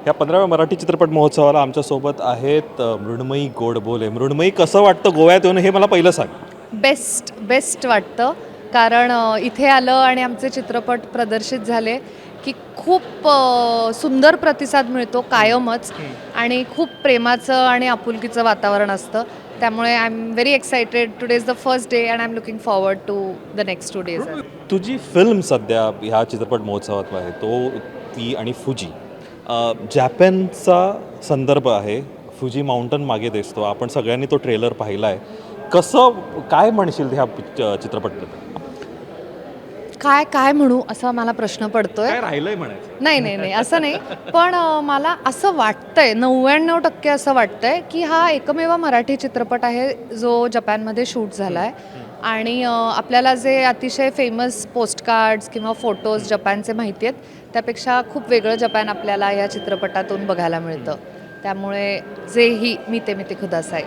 या 15व्या मराठी चित्रपट महोत्सवाला आमच्यासोबत आहेत मृण्मयी गोडबोले. मृण्मयी, कसं वाटतं गोव्यात येऊन, हे मला पहिलं सांग. बेस्ट, बेस्ट वाटतं, कारण इथे आलं आणि आमचे चित्रपट प्रदर्शित झाले की खूप सुंदर प्रतिसाद मिळतो कायमच आणि खूप प्रेमाचं आणि आपुलकीचं वातावरण असतं. त्यामुळे I am very excited. Today is the first day and I am looking forward to the next 2 days. तुझी फिल्म सध्या ह्या चित्रपट महोत्सवात आहे, तो, ती आणि फुजी. जॅपॅनचा संदर्भ आहे, फुजी माउंटन मागे दिसतो. आपण सगळ्यांनी तो ट्रेलर पाहिला आहे. कसं काय म्हणशील ह्या चित्रपटाबद्दल? काय काय म्हणू असा मला प्रश्न पडतोय. काय राहिलंय म्हणायचं? नाही नाही नाही, असं नाही, पण मला असं वाटतंय, 99% असं वाटतंय की हा एकमेव मराठी चित्रपट आहे जो जपानमध्ये शूट झाला आहे आणि आपल्याला जे अतिशय फेमस पोस्टकार्ड्स किंवा फोटोज जपानचे माहिती आहेत, त्यापेक्षा खूप वेगळं जपान आपल्याला या चित्रपटातून बघायला मिळतं. त्यामुळे जे ही मिते मिते खुदासाई.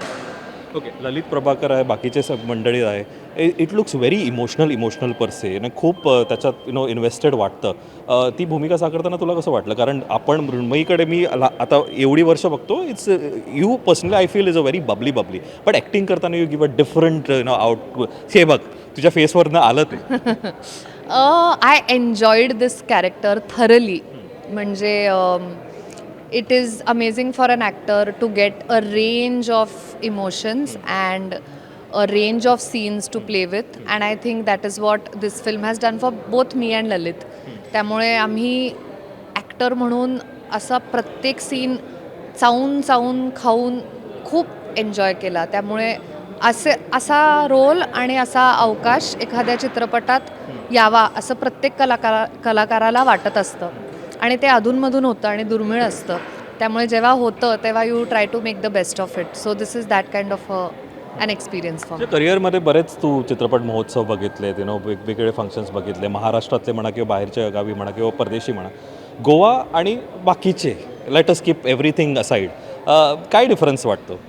ओके, ललित प्रभाकर आहे, बाकीचे सब मंडळी आहे. It looks very emotional, emotional per se आणि खूप त्याच्यात you know invested वाटतं. ती भूमिका साकारताना तुला कसं वाटलं? कारण आपण मृण्मयीकडे मी आता एवढी वर्ष बघतो, it's you personally, I feel, is a very bubbly bubbly, but acting करताना you give a different out. हे बघ, तुझ्या फेसवरनं आलं ते. I enjoyed this character thoroughly. म्हणजे it is amazing for an actor to get a range of emotions and a range of scenes to play with, and I think that is what this film has done for both me and Lalit. त्यामुळे आम्ही actor म्हणून असा प्रत्येक scene चावून चावून खाऊन खूप enjoy केला. त्यामुळे असा रोल आणि असा अवकाश एखाद्या चित्रपटात यावा असं प्रत्येक कलाकाराला वाटत असतं आणि ते अधूनमधून होतं आणि दुर्मिळ असतं. त्यामुळे जेव्हा होतं तेव्हा you try to make the best of it. So this is that kind of an experience for तुझ्या करिअरमध्ये बरेच तू चित्रपट महोत्सव बघितले, you know वेगवेगळे फंक्शन्स बघितले, महाराष्ट्रातले म्हणा किंवा बाहेरच्या गावी म्हणा किंवा परदेशी म्हणा. गोवा आणि बाकीचे, let us keep everything aside, काय डिफरन्स वाटतो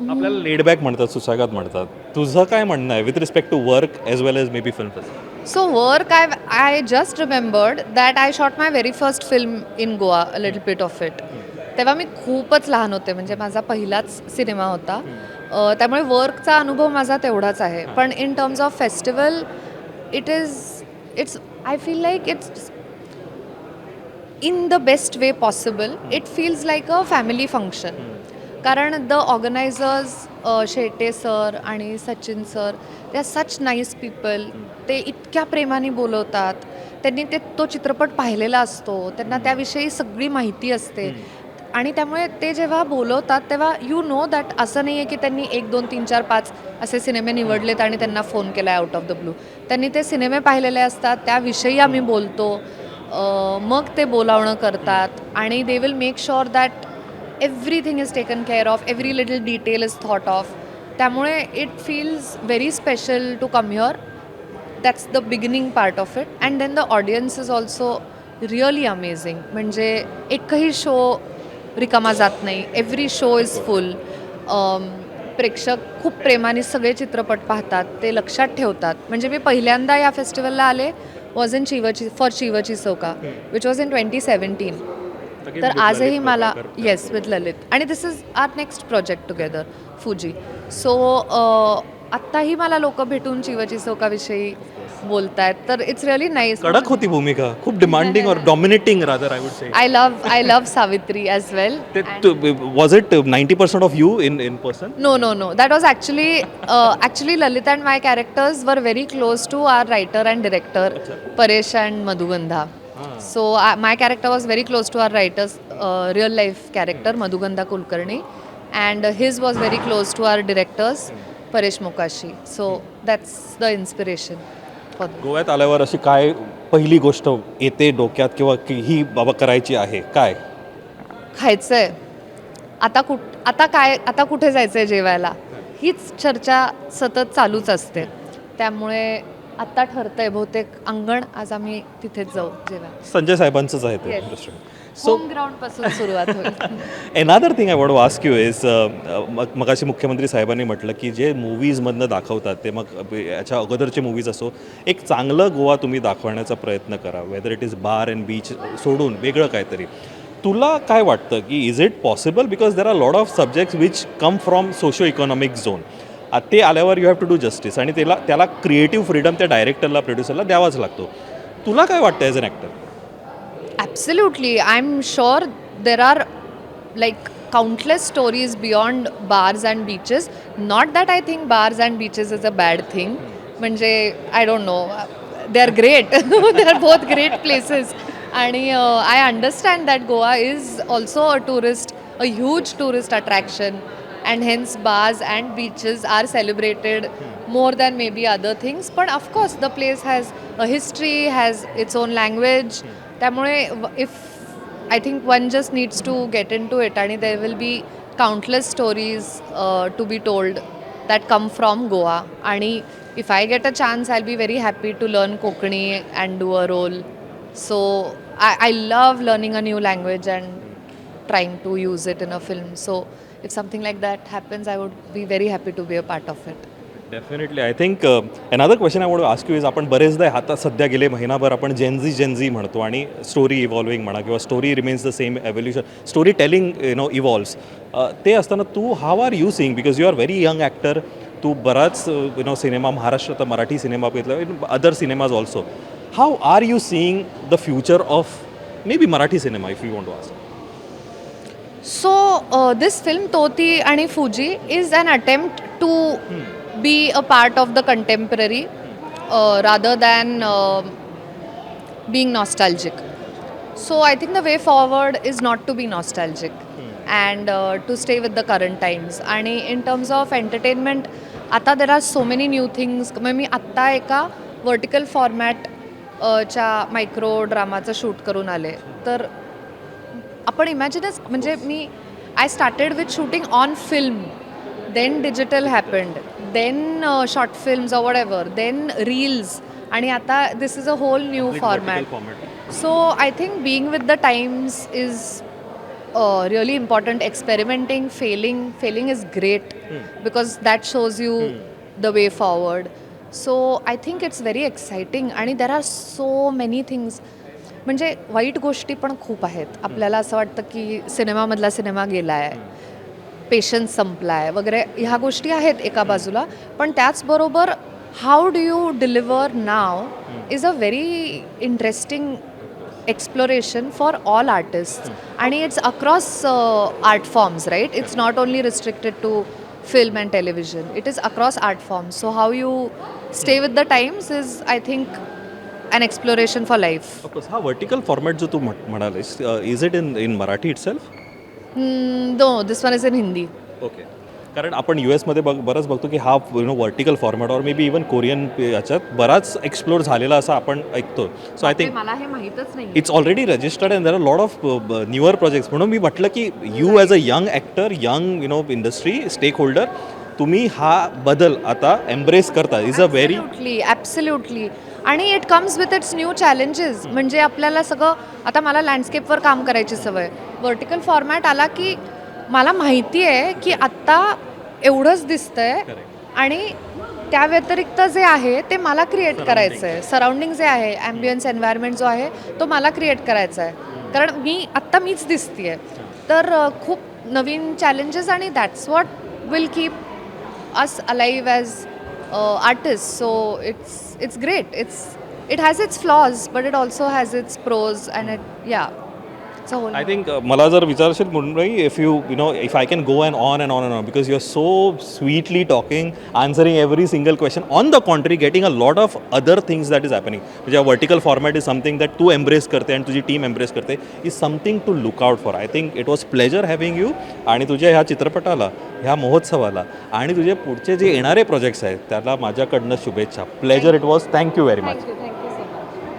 आपल्याला? लेडबॅक म्हणतात, सुसागात म्हणतात. तुझं काय म्हणणं आहे with respect to work as well as maybe film festival? So work, I just remembered that I shot my very first film in Goa, a little bit of it. तेव्हा मी खूपच लहान होते, म्हणजे माझा पहिलाच सिनेमा होता. त्यामुळे वर्कचा अनुभव माझा तेवढाच आहे. पण in terms of festival, it's I feel like it's in the best way possible, it feels like a family function, कारण the organisers, Shete sir आणि Sachin sir, they are such nice people. ते इतक्या प्रेमाने बोलवतात. त्यांनी तो चित्रपट पाहिलेला असतो, त्यांना त्याविषयी सगळी माहिती असते आणि त्यामुळे ते जेव्हा बोलवतात तेव्हा you know that असं नाही आहे की त्यांनी एक, दोन, तीन, चार, पाच असे सिनेमे निवडलेत आणि त्यांना फोन केला आहे आउट ऑफ the blue. त्यांनी ते सिनेमे पाहिलेले असतात, त्याविषयी आम्ही बोलतो, मग ते बोलावणं करतात आणि they will make sure that everything is taken care of, every little detail is thought of. त्यामुळे it feels very special to come here. That's the beginning part of it, and then the audience is also really amazing. म्हणजे एकही show रिकामा जात नाही. Every show is full. प्रेक्षक खूप प्रेमाने सगळे चित्रपट पाहतात, ते लक्षात ठेवतात. म्हणजे मी पहिल्यांदा या फेस्टिवलला आले वॉज इन चिवची फॉर चिवची चौका, which was in 2017. तर आजही मला, येस, विथ ललित आणि this is our next project together, Fuji. So आत्ताही मला लोक भेटून चिवची चौकाविषयी बोलत आहेत, तर it's really nice. कडक होती भूमिका, खूप demanding or dominating rather, I would say. I love Savitri as well. Was it 90% of you in person? No. That was actually Lalit and my characters were very close to our writer and director, Paresh and Madhugandha. So my character was very close to our writer's real life character, Madhugandha Kulkarni, and his was very close to our director's, Paresh Mokashi. So that's the inspiration for this. गोव्यात आल्यावर अशी काय पहिली गोष्ट येते डोक्यात किंवा की ही बाबा करायची आहे, काय? खायचंय आता, आता काय, आता कुठे जायचंय जेवायला, हीच चर्चा सतत चालूच असते. त्यामुळे आत्ता ठरतंय बहुतेक अंगण, आज आम्ही तिथेच जाऊ जेवायला. संजय साहेबांचंच आहे ते Yes. Restaurant. So home ground पासून सुरुवात होईल. Another thing I want to ask you is, मगाशी मुख्यमंत्री साहेबांनी म्हटलं की जे मूवीजमधनं दाखवतात ते मग याच्या अगोदरचे मूवीज असो, एक चांगलं गोवा तुम्ही दाखवण्याचा प्रयत्न करा, whether it is bar and beach सोडून वेगळं काहीतरी. तुला काय वाटतं की is it possible, because there are lot of subjects which come from socio economic zone? ते आल्यावर you have to do justice आणि त्याला क्रिएटिव्ह फ्रीडम त्या डायरेक्टरला, प्रोड्युसरला द्यावाच लागतो. तुला काय वाटतं as an actor? Absolutely. I'm sure there are like countless stories beyond bars and beaches. Not that I think bars and beaches is a bad thing. म्हणजे I don't know, they are great, they are both great places. आणि I understand that Goa is also a tourist a huge tourist attraction and hence bars and beaches are celebrated more than maybe other things. पण of course the place has a history, has its own language. त्यामुळे if I think one just needs to get into it आणि there will be countless stories to be told that come from Goa. आणि if I get a chance, I'll be very happy to learn Konkani and do a role. So I love learning a new language and trying to use it in a film. So if something like that happens, I would be very happy to be a part of it. Definitely. I think another question I want ask you is, आपण बरेचदा आता सध्या गेले महिनाभर आपण Gen Z Gen Z म्हणतो आणि story evolving म्हणा किंवा story remains the same, evolution, story telling evolves. ते असताना तू how are you seeing, because you are very young actor, तू बराच you know cinema, महाराष्ट्रात मराठी सिनेमा बघितला, other cinemas also, how are you seeing the future of maybe Marathi cinema, if you want to ask? So this film, Toti आणि Fuji, is an attempt to be a part of the contemporary rather than being nostalgic. So I think the way forward is not to be nostalgic and to stay with the current times. आणि in terms of entertainment, आता there are so many new things. मग मी आत्ता एका vertical format च्या micro ड्रामाचं shoot करून आले. तर आपण इमॅजिनच, म्हणजे मी I started with shooting on film, then digital happened, then short films or whatever, then reels आणि आता this is a whole new format. Format. So I think being with the times is really important. Experimenting, failing, failing is great because that shows you the way forward. So I think it's very exciting आणि there are so many things. म्हणजे white गोष्टी पण खूप आहेत. आपल्याला असं वाटतं की सिनेमामधला सिनेमा गेला आहे, पेशन्स संपला आहे वगैरे, ह्या गोष्टी आहेत एका बाजूला. पण त्याचबरोबर how do you deliver now is a very interesting exploration for all artist. आणि it's across art forms, right? It's not only restricted to film and television, it is across art forms. So how you stay with the times is, I think, an exploration for life. Of course. हा vertical format जो तू म्हणालीस, is it in Marathi itself? No, this one is in Hindi. Okay, कारण आपण you एसमध्ये बरंच बघतो की हा vertical format or maybe even Korean याच्यात बराच एक्सप्लोर झालेला असं आपण ऐकतो. सो I think मला हे माहीतच नाही. It's already registered and there are lot of newer projects. म्हणून मी म्हटलं की you as a young actor, young industry stakeholder, तुम्ही हा बदल आता एम्ब्रेस करता is a very absolutely, absolutely. आणि it comes with its new challenges. म्हणजे आपल्याला सगळं, आता मला लँडस्केपवर काम करायची सवय, व्हर्टिकल फॉर्मॅट आला की मला माहिती आहे की आत्ता एवढंच दिसतंय आणि त्या व्यतिरिक्त जे आहे ते मला क्रिएट करायचं आहे. सराउंडिंग जे आहे, ॲम्बियन्स, एन्व्हायरमेंट जो आहे तो मला क्रिएट करायचा आहे, कारण मी आत्ता मीच दिसतीये. तर खूप नवीन चॅलेंजेस आणि that's what will keep us alive as artists. So it's great. It has its flaws, but it also has its pros and it, yeah, it's a whole I think मला जर विचारशील Mrinmayi, if you you know if I can go and on and on and on, because you are so sweetly talking, answering every single question, on the contrary getting a lot of other things that is happening. म्हणजे vertical format is something that तू embrace करते आणि तुझी team embrace करते is something to look out for. I think it was pleasure having you आणि तुझ्या ह्या चित्रपटाला, ह्या महोत्सवाला आणि तुझे पुढचे जे येणारे प्रोजेक्ट्स आहेत त्याला माझ्याकडनं शुभेच्छा. Pleasure it was. Thank you very much. Thank you.